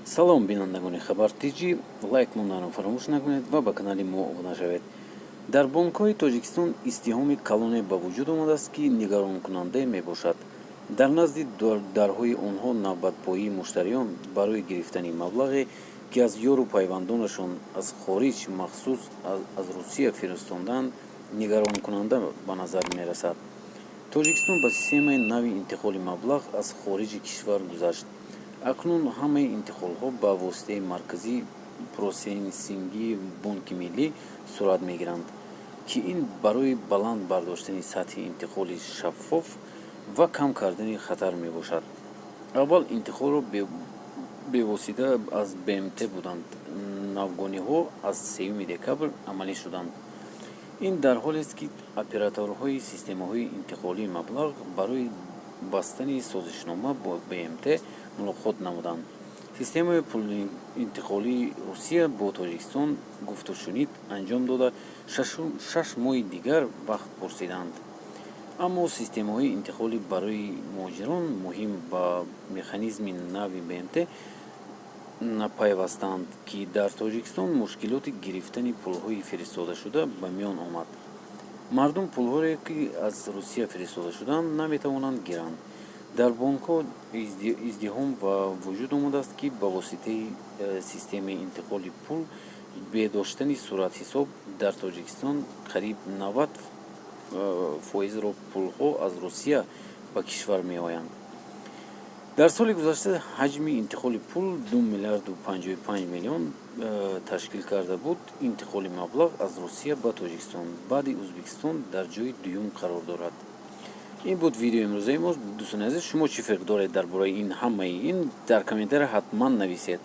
Салом, бинандагони Хабар ТЖ. Лайк монданро фаромӯш накунед ва ба канали мо обуна шавед. Дар бонкҳои Тоҷикистон издиҳоми калоне ба вуҷуд омадааст, ки нигаронкунанда мебошад. Дар назди дарҳои онҳо навбатпоии муштариён барои гирифтани маблағе, ки аз ёру пайвандонашон аз хориҷ, махсус аз Русия фиристодаанд, нигаронкунанда ба назар мерасад. Тоҷикистон ба системаи нави интиқоли маблағ аз хориҷи кишвар гузашт. Акнун ҳамаи интиқолҳо ба воситаи маркази процессингии Бонки Миллӣ сурат мегиранд, ки ин барои баланд бардоштани сатҳи интиқоли шаффоф ва кам кардани хатар мебошад. Аввал интиқолро бевосита аз БМТ буданд. Навгониҳо аз 3 декабр амалӣ шуданд. Ин дар ҳолест, ки операторҳои системаҳои интиқолии маблағ барои бастани созишнома бо БМТ мулоқот намуданд. Системаи пулинтиқолии Русия бо Тоҷикистон гуфтушунид анҷом дода, 6 моҳи дигар вақт пурсиданд. Аммо системаҳои интиқолӣ барои муҳоҷирон муҳим ба механизми нави БМТ напайвастанд, ки дар Тоҷикистон мушкилоти гирифтани пулҳои фиристодашуда ба миён омад. Мардум пулҳое, ки аз Русия фиристода шудаанд, наметавонанд гиранд. Дар бонкҳо издиҳом ба вуҷуд омадааст, ки ба воситаи системаи интиқоли пул бе доштани суратҳисоб дар Тоҷикистон қариб 90 фоизро пулҳо аз Русия ба кишвар меоянд. Дар соли гузашта ҳаҷми интиқоли пул 2 миллиарду 55 миллион ташкил карда буд. Интиқоли маблағ аз Русия ба Тоҷикистон баъди Ӯзбекистон дар ҷои дуюм қарор дорад. Ин буд видеои имрӯзаи мо. Дӯстони азиз, шумо чӣ фикр доред дар бораи ин ҳамаи ин? Дар комментария ҳатман нависед.